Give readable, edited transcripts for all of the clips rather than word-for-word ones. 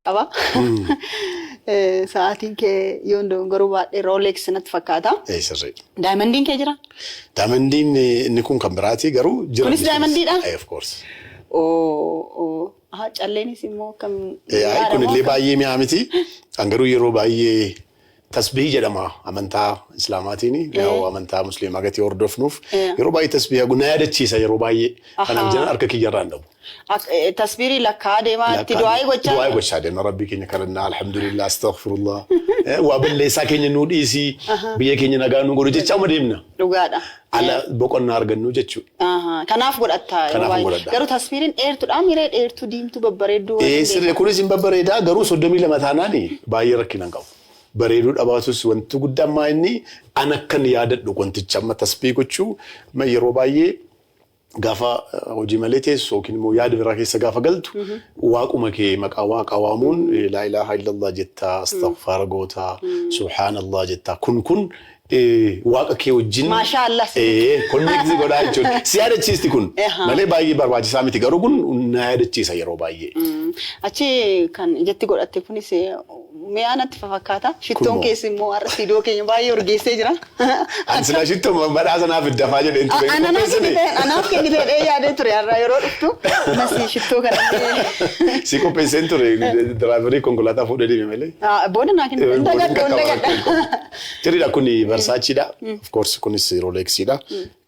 Qaba. Sa'aatiin kee yoon dogongoruu baadhee Rolex natti fakkaata. Ee, sirrii. Diamondiin kee jira? Diamondiin inni kun kan biraati, garuu jira. Kunis diamondiidha? Eh, of course. Oo, aha, calleenis immoo akkam? Ay, kunillee baay'ee mi'aa miti. Kan garuu yeroo baay'ee tasbihii jedhama amantaa Islaamaatiin. Yaa'u amantaa Musliimaa gatii hordofnuuf yeroo baay'ee tasbihii na yaadachiisa yeroo baay'ee. Kanaaf jedhan harka kiyyarraa hin dhabu. Tasbiirii lakkaa'aa deemaa itti du'aa'ii gochaa. Du'aa'ii gochaa deemna, Rabbii keenya kadhannaa, alhamdulillah, astaghfirullah. Waa balleessaa keenya nuu dhiisii, biyya keenya nagaa nuu godhu jechaa uma deemna. Dhugaadha. Ala boqonnaa argannu jechuudha. Kanaaf godhatta yeroo Kanaaf baay'ee. godhadha. Garuu tasbiiriin dheertuudha miree, dheertuu diimtuu babbareedduu waan hin Sirrii, kunis hin babbareedaa, garuu 32 taanaan baay'ee rakkina hin qabu. Bareeduu dhabaatus wanti guddaan maa inni an akkan yaadadhu wanticha amma tasbii gochuu. Amma yeroo baay'ee gaafa hojii malee teessu yookiin immoo yaada biraa keessa gaafa galtu, waaquma kee maqaa waaqaa waamuun laa ilaaha illallah jettaa, astaghfaara gootaa, subhaanallah jettaa, kun waaqa kee wajjin Maashaa Allah si connect godhaa jechuudha. Si yaadachiisti kun malee baay'ee barbaachisaa miti, garuu kun na yaadachiisa yeroo baay'ee. Achi kan ijatti godhatte kunis mi'aa natti fakkaata. Shittoon Kunmoo. keessa immoo har'a istiidiyoo keenya baay'ee urgeessee jira. Ani silaa shittoo badhaasa naaf iddafaa jedheen ture. Anaaf Qopheessine. kennite, anaaf kennite jedhee yaadee ture har'a yeroo dhuftu. Nasi shittoo kana. Si qopheesseen ture, driverii konkolaataa fuudhee deeme malee. Booda naa kennite. Hin dagadhu, hin dagadhu. Sirriidha, kun Versaachiidha. Of course, kunis Rolexiidha.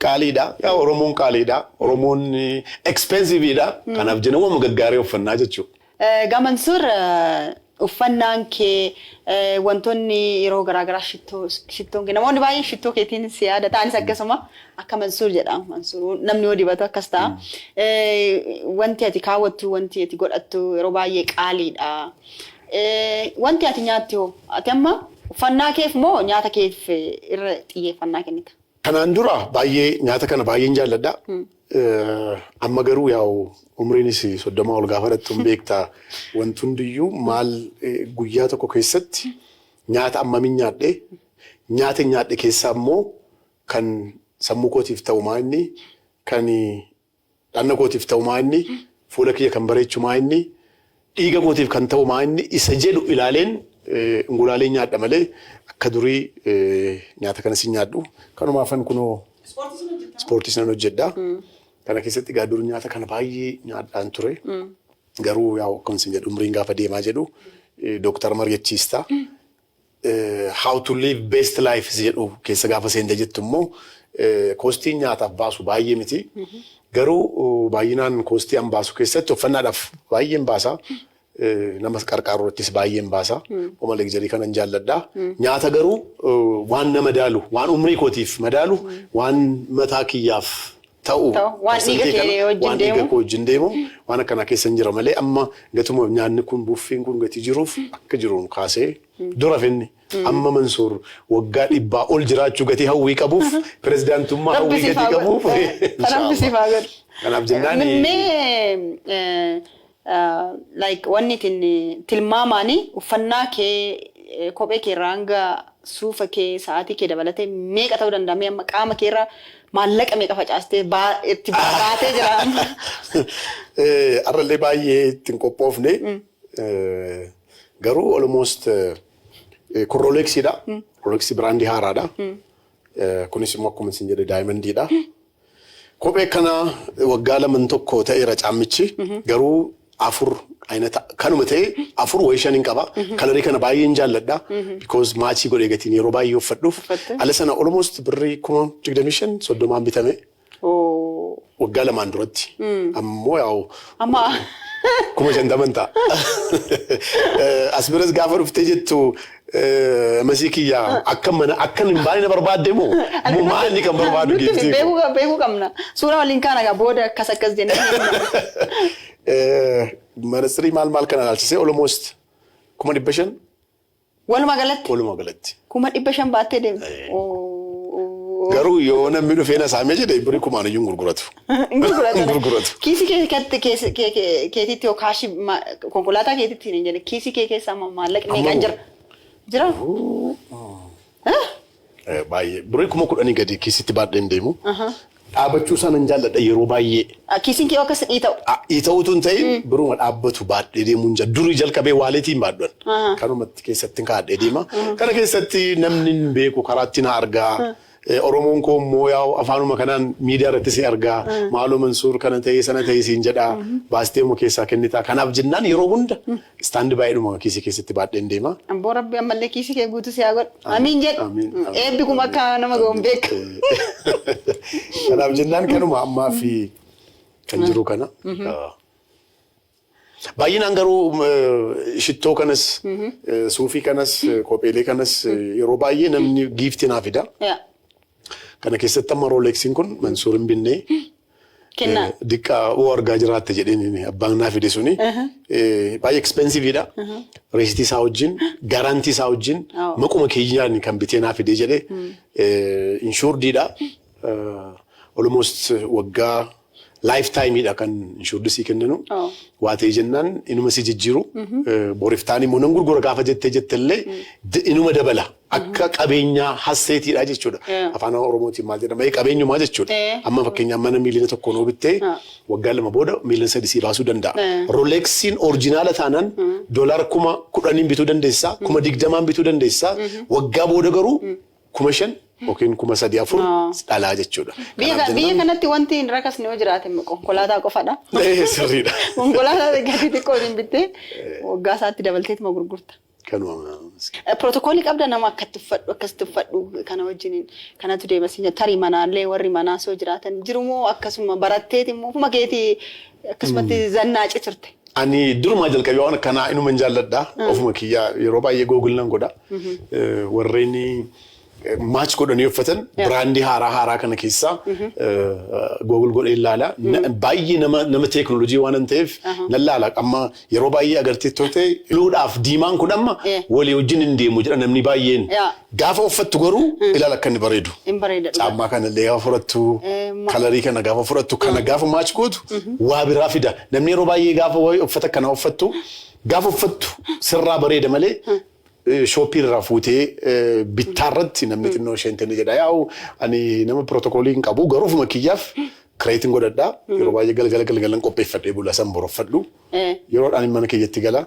Qaaliidha. Yaa, Oromoon qaaliidha. Oromoon expensiveidha. Kanaaf jenna waanuma gaggaarii uffannaa jechuudha. Egaa Mansuur, uffannaan kee, wantoonni yeroo garaagaraa, shittoo, shittoon kee, namoonni baay'een shittoo keetiin si yaadata, anis akkasuma akka Mansuur jedha. Mansuur namni yoo dibatu akkas ta'a. Wanti ati kaawwattu, wanti ati godhattu yeroo baay'ee qaaliidha. Wanti ati nyaattu hoo? Ati amma uffannaa keef moo nyaata keef irra xiyyeeffannaa kennita? Kanaan dura baay'ee nyaata kana baay'een jaalladha. Amma garuu yaa'u umriinis 30 ol gaafa dhattu hin beektaa. Wanti hundiyyuu maal, guyyaa tokko keessatti nyaata ammamin nyaadhe, nyaata nyaadhe keessaa immoo kan sammuu kootiif ta'u maa inni, kan dhagna kootiif ta'u maa inni, fuula kiyya kan bareechu maa inni, dhiiga kootiif kan ta'u maa inni isa jedhu ilaaleen ngulaaleen nyaadha malee akka durii nyaata kanas hin nyaadhu. Kanumaafan kunoo ispoortiis nan hojjedha. Kana keessatti egaa dur nyaata kana baay'ee nyaadhaan ture. Garuu yaa, akkuma isin jedhu, umriin gaafa deemaa jedhu dooktar mari'achiista. How to live best life jedhu keessa gaafa seente jettu immoo costiin nyaataaf baasu baay'ee miti. Garuu baay'inaan costii an baasu keessatti uffannaadhaaf baay'een baasa. Nama qarqaaru irrattis baay'een baasa. Oma luxury kanan jaalladha. Nyaata garuu waan na madaalu, waan umrii kootiif madaalu, waan mataa kiyyaaf ta'u. Ta'u, waan dhiiga percentii kee kana, wajjin waan dhiiga deemu. Koo wajjin deemu waan akkanaa keessa hin jira malee, amma gatuma nyaanni kun buffiin kun gatii jiruuf akka jiruun kaasee dura finni. Amma Mansuur waggaa 100 ol jiraachuu gatii hawwii qabuuf, pirezidaantummaa Rabbi hawwii siif gatii haa godhu. qabuuf. Rabbi siif haa godhu. Kanaaf jennaan Mee like wanni itin tilmaamaani uffannaa kee, kophee kee irraa hanga suufa kee, sa'aatii kee dabalatee meeqa ta'uu danda'a? Mee amma qaama kee irraa maallaqa meeqa facaastee itti baatee jira amma? Har'allee baay'ee ittiin qophoofne, garuu almost kun Rolexiidha. Rolex brandii haaraadha. Kunis immoo akkuma isin jedhe diamondiidha. Kophee kana waggaa laman tokko ta'eera caammichi, garuu afur aynata kanuma ta'e, afur wayi shan hin qaba. Colorii kana baay'een jaalladha. Because matchii godhee gatiin yeroo baay'ee uffadhuuf. Uffatte? Ala sana almost birrii 25,000, 30n bitame waggaa 2n duratti. Ammoo yaa'u Amma 50,000 ta'a. As biras gaafa dhuftee jettu masii kiyya akka mana akka hin baane na barbaadde moo moo maali kan barbaadu Nutti geeftee? beekuu qabna. Suuraa waliin kaana egaa booda akkas akkas jennee. Manatsirii maal maal kana ilaalchisee almost 500,000. Walumaa galatti Walumaa galatti. 500,000 baattee deemte. Garuu yoo namni dhufee na saamee jedhe birrii kumaan iyyuu hin gurguratu. Hin gurguratu. Hin gurguratu. Kiisii kee keetitti yoo cashii konkolaataa keetitti hin jedhe, kiisii kee keessa amma maallaqni meeqaan Amma jira? Jira? Baay'ee, birrii 10,000 gadi kiisitti baadhee hin deemu. Dhaabachuu sana hin jaalladha yeroo baay'ee. Kiisiin kee akkas dhiita'u. Dhiita'uutu hin ta'in, biruma dhaabbatu baadhee deemuun jira. Durii jalqabee walletiin baadhan. Kanumatti keessatti kaa'adhee deema. Kana keessatti namni hin beeku karaatti na argaa. Oromoon koo immoo yaa'u afaanuma kanaan miidiyaa irratti si argaa. "Maaloo Mansuur, kana ta'ee sana ta'ee" siin jedhaa. Baastee uma keessaa kennitaa. Kanaaf jennaan yeroo hunda stand byidhuma kiisii keessatti baadheen deema. Amboo Rabbi ammallee kiisii kee guutuu si haa godhu. Amiin jedhu. Amiin. Eebbi kun akka nama ga'uun beeka. Kanaaf jennaan kanuma ammaa fi kan jiru kana. Baay'inaan garuu shittoo kanas, suufii kanas, kopheelee kanas yeroo baay'ee namni giftii naa fida. Kana keessatti amma Rolexiin kun Mansuur hin binnee. Kennaa. Diqqaa oo argaa jiraatte jedheen abbaan naa fide suni. Baay'ee expensiveidha. Receiptii isaa wajjin, guarantee isaa wajjin, maquma keenyaan kan bitee naa fide jedhee, insurediidha. Almost waggaa lifetimeidha kan insured sii kennanu. Waa ta'e jennaan inuma si jijjiiru. Boriftaan immoo nan gurgura gaafa jettee jettellee inuma dabala. Akka qabeenyaa assetiidha jechuudha. Afaan Oromootiin maal jedhama? Qabeenyumaa jechuudha. Amma fakkeenyaaf mana 1 miiliyoona yoo bittee, waggaa 2 booda 3 miiliyoona sii baasuu danda'a. Rolexiin original taanaan $10,000n bituu dandeessaa, 20,000n bituu dandeessaa. Waggaa booda garuu 5,000 yookiin 3,000 4 dhalaa jechuudha. Biyya kanatti wanti hin rakasne yoo jiraate konkolaataa qofadha. Sirriidha. Konkolaataa gatii xiqqootiin bittee waggaa isaatti dabalteetuma gurgurta. Kanuma. Protocolii qabda, nama akkatti uffadhu, akkasitti uffadhu, kana wajjiniin kanatu deema siin tarii manaallee warri manaas yoo jiraatan jiru moo akkasuma baratteeti immoo ofuma keetii akkasumatti zannaaci turte? Ani durumaa jalqabee waan akkanaa inuma hin jaalladha. Ofuma kiyyaa yeroo baay'ee Google nan godha. Warreen match godhanii uffatan brandii haaraa haaraa kana keessaa Google godhee ilaala. Baay'ee nama teekinooloojii waan ta'eef nan laala. Amma yeroo baay'ee agartee ta'e bluedhaaf diimaan kun amma walii wajjin hin deemu jedha namni baay'een. Gaafa uffattu garuu ilaala akka inni bareedu. Hin bareeda dhugaa. Caammaa kanallee gaafa fudhattu, colorii kana gaafa fudhattu, kana gaafa match gootu waa biraa fida. Namni yeroo baay'ee gaafa wayii uffata kana uffattu, gaafa uffattu sirraa bareeda malee shopii irraa fuutee bittaa irratti namni xinnoo isheen tenne jedha. Yaa'u ani nama protocolii hin qabu, garuu ofuma kiyyaaf createiin godhadha. Yeroo baay'ee galgala galgalan qopheeffadhee bula san boroffadhu. Yeroodhaan mana kiyyatti gala.